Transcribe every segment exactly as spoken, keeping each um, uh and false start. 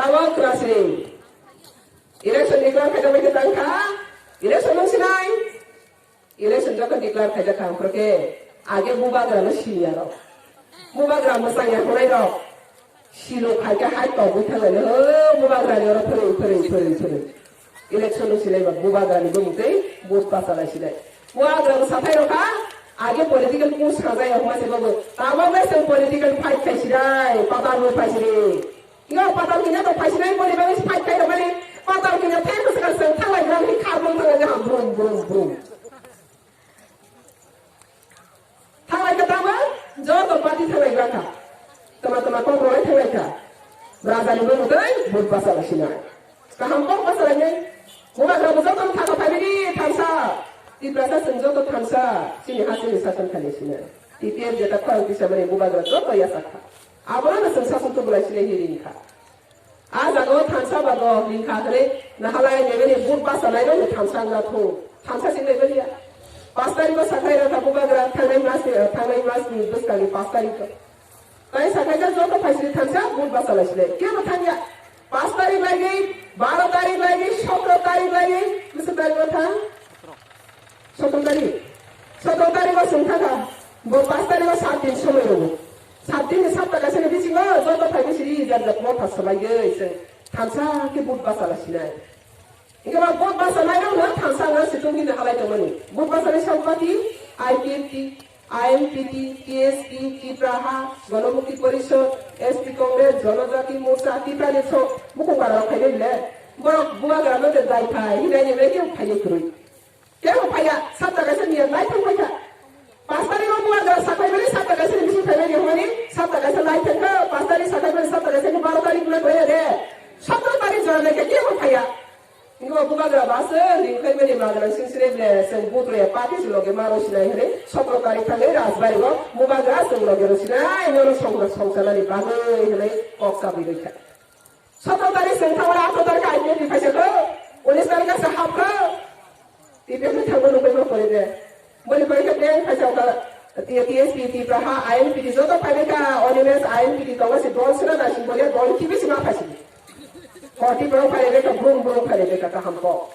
Abo kwrasri. Election declare khaijak bai khe tang kha. Election nung sinai. Election joto declare khaijak kha, amphro khe age bubagra no siniya rok. Bubagra mwchang ya hwnai rok. Silo khai khe hai togwi thanglaino, ho, bubagra ni oro phwrwi, phwrwi, phwrwi, phwrwi. Election no sinai ba bubagra ni bumung tei vote bachalai sinai. Bubagra no sathai rok kha, age political post sajai rok ma se babu. Tamo bai se political fight khai sinai, patal no phai sinai. Yo, patal kini to phaisinai boni bagwi fight khai rwmani. Patal kini thai bwswk swng thanglai gram hi khar brum thanglai ha brum, brum, brum. Thanglai kha tamo, joto party thanglai gra kha. Tama tama kok rwlai thanglai kha. Raja ni bumung tei vote bachalai sinai. Kaham kok bachalai nai. Bubagra bo joto thaka phaimani thansa. Tiprasa swng joto thansa. Chini ha chini sasan khani sinai. T P F jeta khorang tisa mani bubagra joto yasa kha. Abono no chwng sasun tubulai sinai hi ring kha. A jaga o thansa bago ring kha hwnwi nahalai nebeni vote bachalai rokni thansa wngna thung. Thansa sing nai baliya. Pash tarikh o sakhai rwkha bubagra thangnai mas ni, thangnai mas ni bwskangni pash tarikh o. Tai sakhai jak joto phaisini thansa vote bachalai sinai. Kebo thangya. Pash tarikh lagwi, baro tarikh lagwi, sotro tarikh lagwi, bwswk tarikh o thang? Sotro tarikh. Sotro tarikh o chwng thangkha. Bo pash tarikh o sat din somoi rwgo. Sat din ni sapta kaisa ni bisingo joto phai bisi ri jar jar motha swlaiwi chwng thansa khe vote bachalai sinai. Hingke ba vote bachalai rok no thansa wngna situng hino halai tongmani. Vote bachalai sampati, I P F T, I M P T, T S P, Tipraha, Ganamukti Porishod, S T Congress, Janajati Morcha, Tipra ni sok, bukung bara rok phai le. Borok bubagra no de dai phai, hinai ni bai khe phai le kwrwi. Kebo phaiya, sapta kaisa ni lai thang phaikha. Pash tarikh o bubagra sakhai bari sapta kaisa ni bising phai bari hwnmani, sapta kaisa lai thang kha, pash tarikh sakhai bari sapta kaisa ni baro tarikh na koi de. Sotro tarikh jora nai khe kebo phaiya. Ngo bubagra ba se ring khai bari magra sing sire ble, sing butre party si loge maro sinai hre, sotro tarikh thang rajbari o bubagra sing loge ro sinai, noro song song salani bagwi hwnwi kok sabwi rikha. Sotro tarikh chwng thangmani, atro tarikh I P F ni phaisa kho, unis tarikh se hap kho. T P F ni thangma nungbai ma pore de. Boni pore khe beng phaisa kha, T S P, Tipraha, I M P T joto phaibai kha, Animesh, I M P T tongo se dol sina da sing bole dol kibi sima phaisi. Ko Tipraha phaibai kha, brum brum phaibai kha, kaham kok.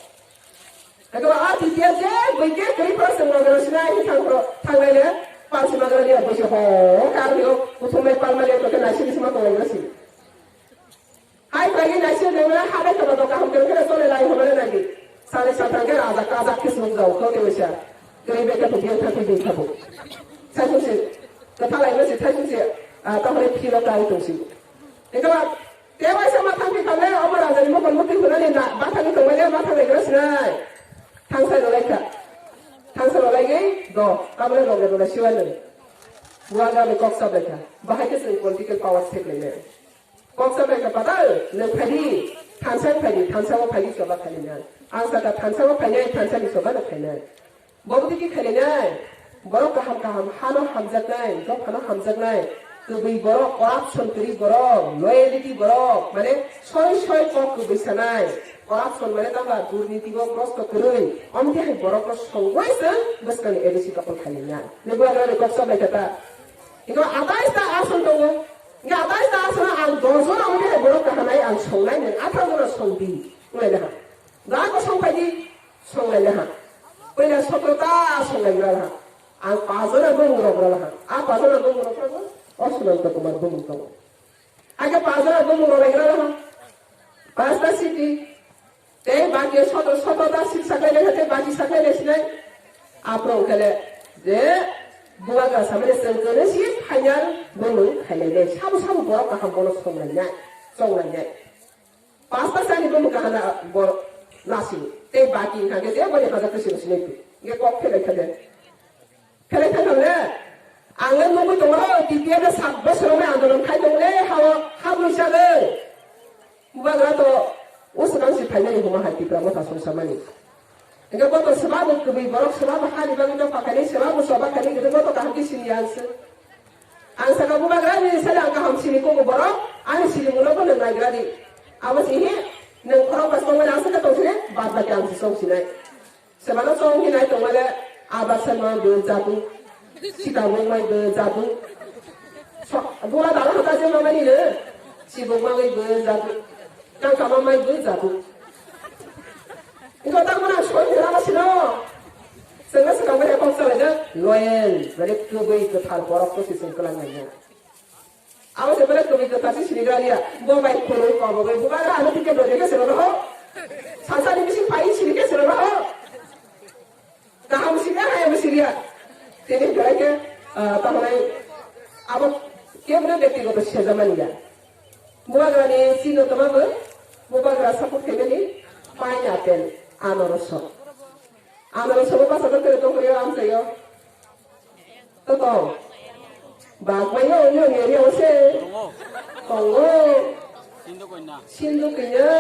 Eko a T P F je boi khe kri pro sing lo sina hi thang pro, thanglai le, pal sima garo dia boi se ho, kar ni o, uthumai pal ma le ko ke na sini sima ko ngai si. Hai bai ni naising nangna habai kaba doka hamkhe khe sole lai hobare nagi. Sale sathang khe raja kajak khe sung jao kho khe wisa. Kri be khe thok yang thang khe dei khabo. Sai sung si. Ka thalai no si sai sung si. A ta hore philo kai tong si. Eka ba te bai sama thang khe khale omo raja ni mokol muti hunani na ba thang khe tong bai ma thang khe sinai. Thang sai no lai kha. Thang sai no lai ge do. Ka bole no ge do na siwa no. Buagra ni kok sa bai kha. Bahai khe sing political power sek lai nai. Kok sa bai kha patal, nwng phai di, thansa phai di, thansa o phai di, soba phai di nang. Ang saka thansa o phai nai, thansa ni soba no phai nai. Bo bwtwi khe khai nai. Borok kaham kaham, hano hamjaknai, dophano hamjaknai. Kwbwi borok, corruption kwrwi borok, loyalty borok, mane soi soi kok kwbwi sanai. Corruption mane tangla durniti o grosto kwrwi. Omtwi hai borok no songwai se bwskang ni A D C kapal khai nai. Nungbo ang ani kok sa bai kha ta. Iko atais ta aswng tongo. Nga bai ta aswk ang dos jona wngkhe borok kahamai ang songnai nang atharo jona songdi wnglaina ha. Ga ko songphaidi songlaina ha. Puila sotro ta songlai gra ha. Ang pas jona bumung rok gra ha. A pas jona bumung rok gra ha. Oswk nang to kumar bumung tongo. Aga pas jona bumung rok gra ha. Pasta city. Tei baki soto soto ta sik sakai lekha tei baki sakai le sinai. Apro kele je bubagra samani sengkene si final bumung khailai nai. Sabu sabu borok kaham bono songlai nai, songlai nai. Pasta sani bumung kahana bor nasi. Tei baki hingkha khe je boni hajar khe siro sinai tu. Nge kok khe lekha de. Khelai thangkha le, ang le nugwi tongo, T P F le sat bosor wngwi andolon khai tongo le, hao, habwi sagwi. Bubagra to, o swkang si phainai huma hai Tipra motha songsamani. Hingke bo to swbabo kwbwi borok, swbabo hani bagwi no phakhani, swbabo choba khani, hingke bo to kaham khe sini ang se. Ang saka bubagra ni sale ang kaham sini kobo borok, ani sini muno bo nwng naigra di. Abo si hi, nwng khorok bai songwi ang saka tong sini, bad baki ang si song sinai. Sebano chong hinai tongmale, aba sanma bo jadu, sita bongmai bo jadu. So, bura dala hata je mamani le, si bongmai bo jadu. Tang kama mai bui jadu. Iko tak mana soi hera ma sino. Sengna sekang bai kok salai jak loyal. Bari kubui kethar borok to sising kelang nanya. Abo se bari kubui kethar si sini galia. Bo bai kurui kobo bai buka ga anu tiket doi ke sero ho. Sasa ni bising pai sini ke sero ho. Kaham siriya, hayam siriya. Tini belai ke, ah, tahanai abo kebra bektigoto sejamani ya. Bubagrani sino toma bo, bubagra support khaimani pineapple, anoroso. Anoroso bo basa doktere tongkriyo amchayo. To tong. Bagmai yo, yo, yo, yo, se. Tongo. Tongo. Sindhu kanya. Sindhu kanya.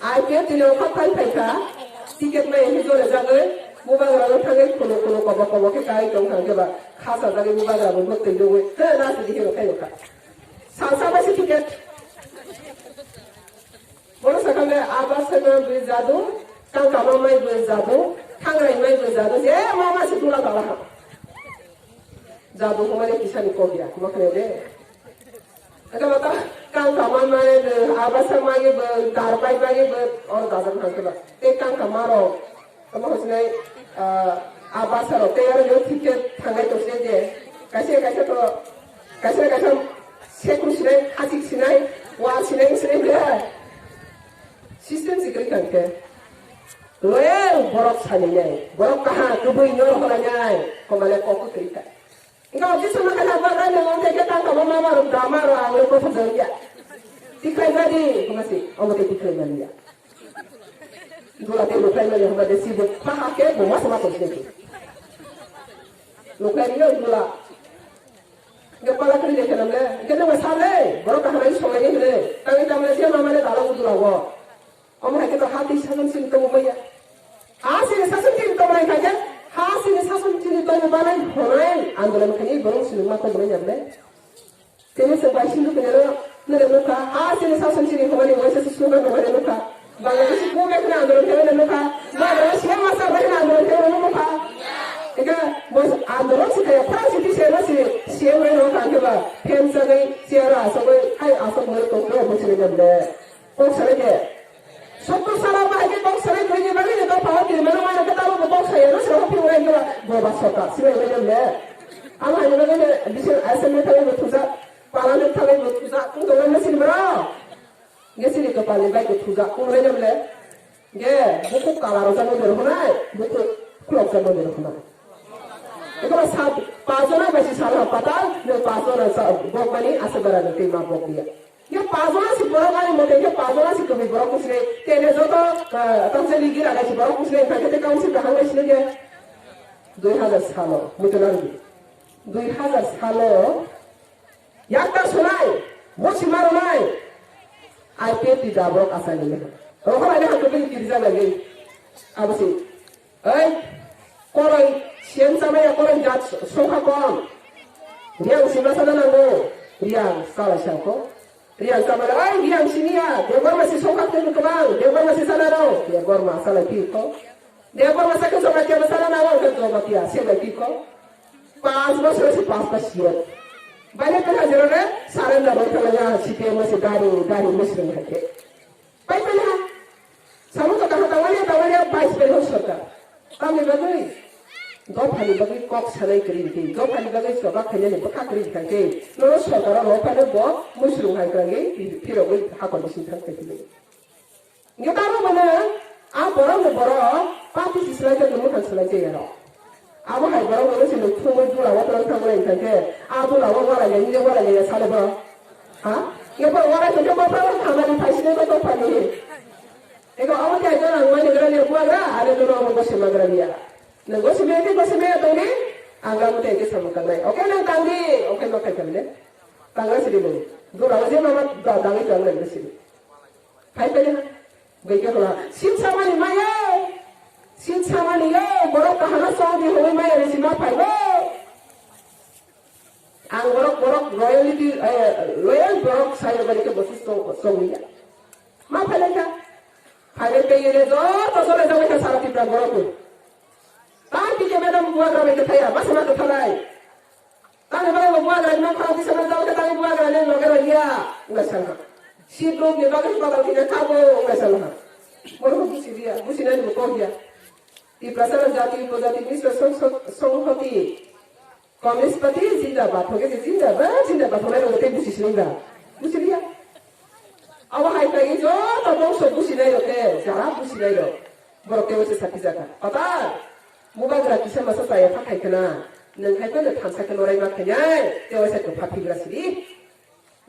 I P F tini okha phai phai kha. Ticket mai hwnwi jora jagwi. Bubagra no thangwi khunu khunu kobo kobo khe kai tong thang khe ba. Khasa jagwi bubagra bo mwtwi nugwi. He, na sidi hero khai kha. Salsa bai se ticket. Bono sakha le, "Aba sema bui jadu, tangkama mai bui jadu, thangrai mai bui jadu, je ma ma se dula dala ha." Jadu hwnmani kisani kok ya, ma khne de. Aka mata tangkama mai bui, aba sema bui, darbai bai bui, or dadam hangkhe ba. Te tangkama rok. Omo hwnsinai, ah, a basa rok tei aro yo thik khe thangnai tong sinai je. Kaisa kaisa to, kaisa kaisa seku sinai, hasik sinai, wal sinai, sinai bwle. System si kwrwi kha khe. Loyal borok saninai, borok kaha kwbwi nyor holainai, komale kok kwrwi kha. Enggak, oke sama kena apa kan yang oke kita kamu mama ruk drama ruk anggur kau sebenarnya. Tikai jadi, masih, omo teh tikai jadi ya. Dula teh lukai mani hamba desi bu, paha ke bu mas mas sih. Lukai dia dula. Enggak pala kali dia kenam le, kenam masalah le, baru tahan lagi soalnya le. Tapi kamu siapa mana dalam dula wo. Omo hai khe to ha twi sason chini tongmani ya. Ha chini sason chini tongmani kha khe, ha chini sason chini tongmani honai andolon khaini borok chini ma tongmani ya ble. Tini se bai sindu kene no nere nukha, ha chini sason chini hwnmani waisa se suga tongmani nukha. Bangladeshi ko bai khna andolon khaini nukha. Bangladeshi ma sa bai khna andolon khaini nukha. Eka bos andolon si kaya pha si ti se no si si bai no kha ke ba. Phem sa gai si ara sa bai hai asok mo to ko bo chini ya ble. Kok salai de. Sotto sala bahai ke kok salai koi ni bagwi ni dopha o kiri mano mano ke tamo bo kok saya no sero phi urai ke bo ba sota sila urai le. Ama ni bagwi ni bisir asem ni thalai bo thuja, pala ni thalai bo thuja, kung dong na sin bro. Nge sini to pali bai ko thuja, kung urai le. Nge buku kala roja no der hunai, buku klok ja no der hunai. Eko sa pajona bai si sala patal, ne pajona sa bok mani asa bara ne ma bok dia. Ye pajona si borok ani mote ye pajona si kwbwi borok kusle. Tene joto, ah, tamsa ligi lagai si borok kusle, hwnkhe te council kaham bai sile ye. Dui hazar salo, muchunang di. Dui hazar salo, yakta sunai, bosi marunai. I P F T da borok asai ni. Rohor ani hakhe bini kiri jaga ye. Abo si. Oi, koroi, siyan samaya koroi jat songkha kom. Riyang sima sana nango. Riyang salai sangko. Riyang samala, oi, riyang siniya. Debor masi songkha tenu kebang. Debor masi sana no. Debor ma salai piko. Debor masa ke sobat ke sana nango. Ke sobat ya. Sebai piko. Pas bosor si pas pas siyan. Bale pera jerone. Sarenda boi kala ya. Sipe masi dari, dari muslim hake. Pai pai ha. Samu to kaha tawaliya tawaliya bais pai ho sorkar. Tamni bagwi? Dophani bagwi kok sanai kwrwi khe, dophani bagwi choba khainani bwkha kwrwi kha khe, nono sorkaro rw phano bo muisrung hai kwrwngwi phirogwi hakor bising thang khe philwi. Nge tamo bono a borok no borok party si swlai khe mwkhang swlai khe ero. Abo hai borok no se nuk thumui dula o twlang thangmani hwnkha khe, a dula o walai ya, nini walai ya sale borok. Ha? Nge borok walai khe borok hamani phaisini ko tongphani. Ego abo khe ajo nang mani gra liya buagra, are nono abo gosi magra liya. Nang gosi me khe gosi me tongdi, ang abo khe khe samung tangnai. Oke nang tangdi, oke ma khai tangde. Tangra sidi nang. Dula o je mama da dangi tangnai sidi. Phai phai ha. Bai khe hwla. Sil samani maya. Sil samani yo. Borok kahana song di hwnwi maya resi ma phai bo. Ang borok borok royalty, eh, royal borok sai bari khe bosu song song ya. Ma phai lai kha. Phai lai khe yere jo to sole jagwi kha sara Tripura borok. Ta ki ke madam buagra bai khe thaya. Basa ma khe thalai. Tani bagwi bo buagra ni nokha tisa na jao khe tani buagra ni loge rw ya. Wngkha sana. Sibuk ni bagwi badal khe kabo wngkha sana. Borok busi dia, busi nai bo kok ya. Tiprasa jati upajati Mishra Song-, Song-, Songhoti. Communist Party zindabad, hoge zindabad, zindabad, hoge tei busi sinai ba. Busi dia. Abo hai khlai joto bongso businai rok khe, jara businai rok. Borok tei waisa sakhi jaka. Pata, bubagra kisa masa chaya pha khai khna, nwng khai khna thansa khe lorai ma khainai, tei waisa kwpha phigra sidi.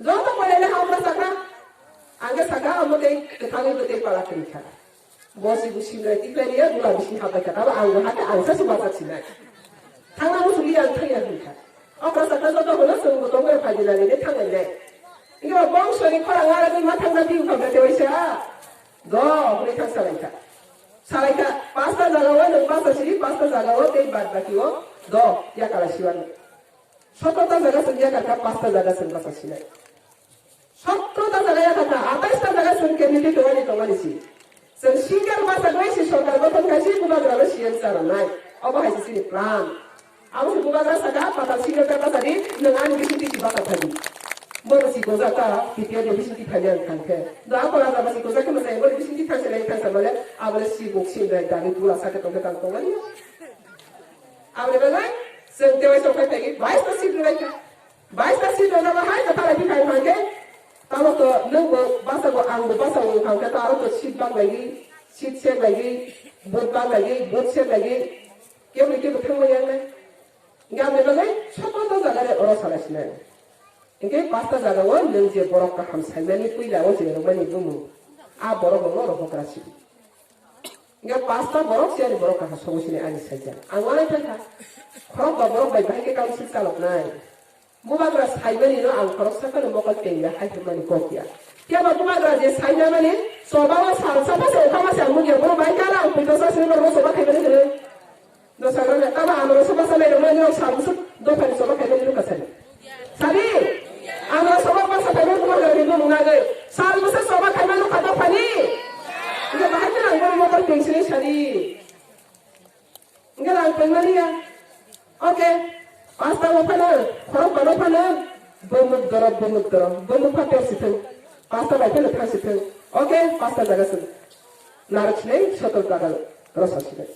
Joto koilai le hamra sakha. Ang khe sakha, amo tei kwthangwi bo tei pala kwrwi kha. Bo si busi nai tiklai riya, bula bisi hapai kha. Tabo ang bo hakhe ang sa su bachak sinai. Thangna muchungli ang thangya hwn kha. Okra sakha joto hwnwi chwng bo tongwi phaidi nani de thangnai nai. Inge bo bongso ni khorang ara di ma thangna di ukha bete waisa. Do, hwnwi thang salai kha. Salai kha, pasta jaga o nwng basa siri, pasta jaga o tei bad baki o do, yakala siwani. Sotto ta jaga chwng yakar kha, pasta jaga chwng basa sinai. Sotto ta jaga yakar kha, atais ta jaga chwng candidate tongani tongani si. Chwng single basa gwi si sorkar gothon khai si bubagra no C M cha rwnai. Obo hai se chini plan. Abo se bubagra saka patal single ta basa di, nwng ani bising tiki basa thani. Bono si goja ta, P T R ni bising tiki thani ang thang khe. Do ako raja basi goja khe masai, bono bising tiki thang se lai thang sa male, abo le si bok si dai dani pula sake tong khe tang tong ani. Aboni bagwi chwng tei waisa phai phaikhe bais ta seat rwbaikha. Bais ta seat rwjak bahai kwtalai phai phai khe tamo to nwng bo basago, ang bo basago wng kha khe to aro to seat bang laigwi, seat sek laigwi, vote bang laigwi, vote sek laigwi, kebo kebo thangma yang nai. Hingkhe aboni bagwi sotto ta jaga re oro salai sinai. Hingkhe pasta jaga o nwng je borok kaham saimani puila o je rwmani bumung, a borok no rohokra sidi. Hingke pasta borok, siyani borok kaham sobo sini ani saijak. Ang walai thangkha. Khorok ba borok bai bahai khe council chaloknai. Bubagra saimani no ang khorok sakano mokol tengya hai hwnmani kok ya. Phiya ba bubagra je saina mani, soba o sal sapa se okha ma se ang nugya, borok bai kala ang puito sa sini borok soba khaimani hwnwi. Dosa rok tabo amro soba salai rok mani rok sal bwswk dophani soba khaimani rwkha sani. Sadi, amro soba basa khaimani rwkha sani rwkha mung nagwi. Sal bwswk soba khaimani rwkha dophani. Hingke bahai khe ang borok mokol pengsini sadi. Hingke ang pengmani ya. Oke. Pasta bo phano, khorok bano phano. Bumuk dorok, bumuk dorok. Bumuk pha ter sithung. Pasta bai phano thang sithung. Oke, pasta jaga sung. Narok sinai, sotor jaga rosa sinai.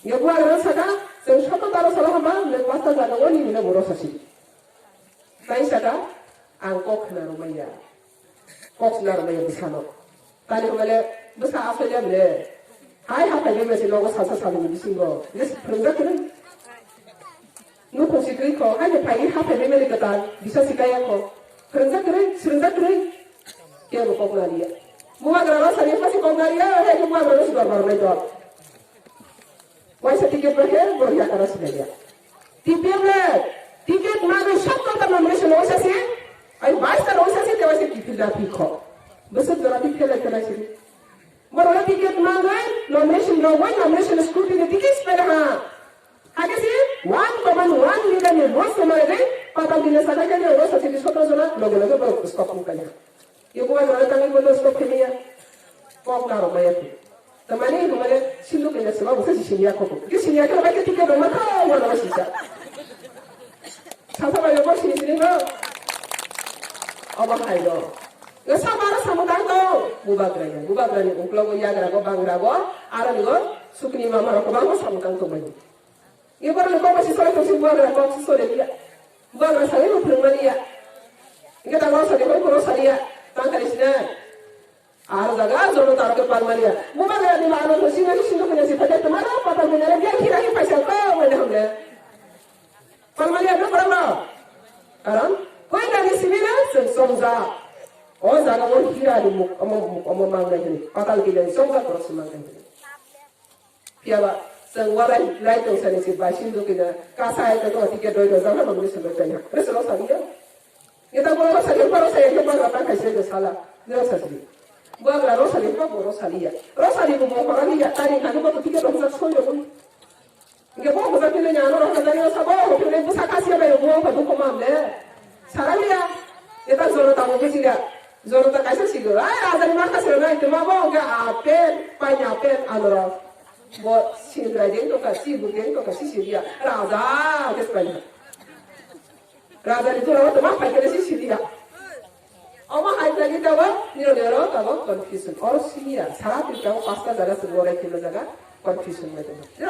Ye buagra saka, chwng soto taro salo hama, le pasta jaga o nini na boro sasi. Tai saka, ang kok khna rwmaya. Kok khna rwmaya bwsano. Tani hwnmale, bwsa aswk ya bwle. Hai hapai bebesi nogo salsa salni bisingo. Yes, phwrwngjak kwrwi. Nukhung si kwrwi kho, hai de phai hapai bebeli kwtal, bisa si kaya kho. Phwrwngjak kwrwi, swrwngjak kwrwi. Kebo kok nariya. Bubagra rosari pasi kok nariya, hai bubagra rosi dorbar nai dor. Waisa ticket rokhe borok yakara sinaiya. T P F le ticket manwi sottor ta nomination waisa se, ai bais ta waisa se, te waisa kiphil da phikho. Bwswk jora ti phel lai khe naisidi. Borok le ticket manwi nomination rogwi nomination scrutiny ticket se pera ha. Hakhe se one common one leader ni rules se manwi patal dine sakha khe rosa sidi sottor jona loge loge borok stop wngkha. Yugo bai mane tangwi bono stop khe ya. Kok na rok maya tu. Tamani hwnmale sinduk ni sima busa si sini ya koko. Ki sini ya khe bai ke ticket rok ma kha wa na sisa. Sasa bai ko sini sini no. Obo hai do. Ga sa bara samu dang to. Bubagra ya. Bubagra ni uklogo yagra go bangra go. Ara ni go sukni mama rok ko bango samu dang to bai. Iborok ni kok si soi tongsi buagra kok si soi liya. Buagra sai no phung maliya. Inge ta rosari hoi ko rosari ya. Tang kari sina. Ar jaga jono taro ke pal maliya. Bubagra ni ma ano to singa ni singa kanya si pada temara pata mena le dia kira hi paisa ko mane hamle. Pal maliya no pala. Karon koi na ni sibina sen somja. O jaga o hira ni muk omo muk omo mangai ni. Patal gila ni somja ko si mangai ni. Phiya ba, chwng walai lai tong sani se bai sinduk kina kasa hai tong ticket doi doi jana bang ni sinduk kanya. Resa rok sani ya. Ngeta boro rok sani, boro sani ke bang rata kai se sala. Ni rok sani. Bang ra rok sani, bang boro sani ya. Rok sani bo bang rani ya, tani kani bo ticket rok jak soi rok. Nge bo bo kini nya no rok jani sa bo, bo kini busa kasi ya bai bo ko ko mam le. Sarang ya. Ngeta joro ta bo kisi ya. Joro ta kaisa sigo. Ai, raja ni ma kasi na, itu ma bo nge apen, pai nya apen, anoro. Bo sindrai deng to ka, si bu deng to ka, si si dia. Raja, kes pai. Raja ni jora o toma phaikhe si sini ya. Omo hai jagi tabo niro niro tabo confusion. Oro sini ya. Sara Tripura o pasta jaga se borai khilo jaga confusion mai tabo.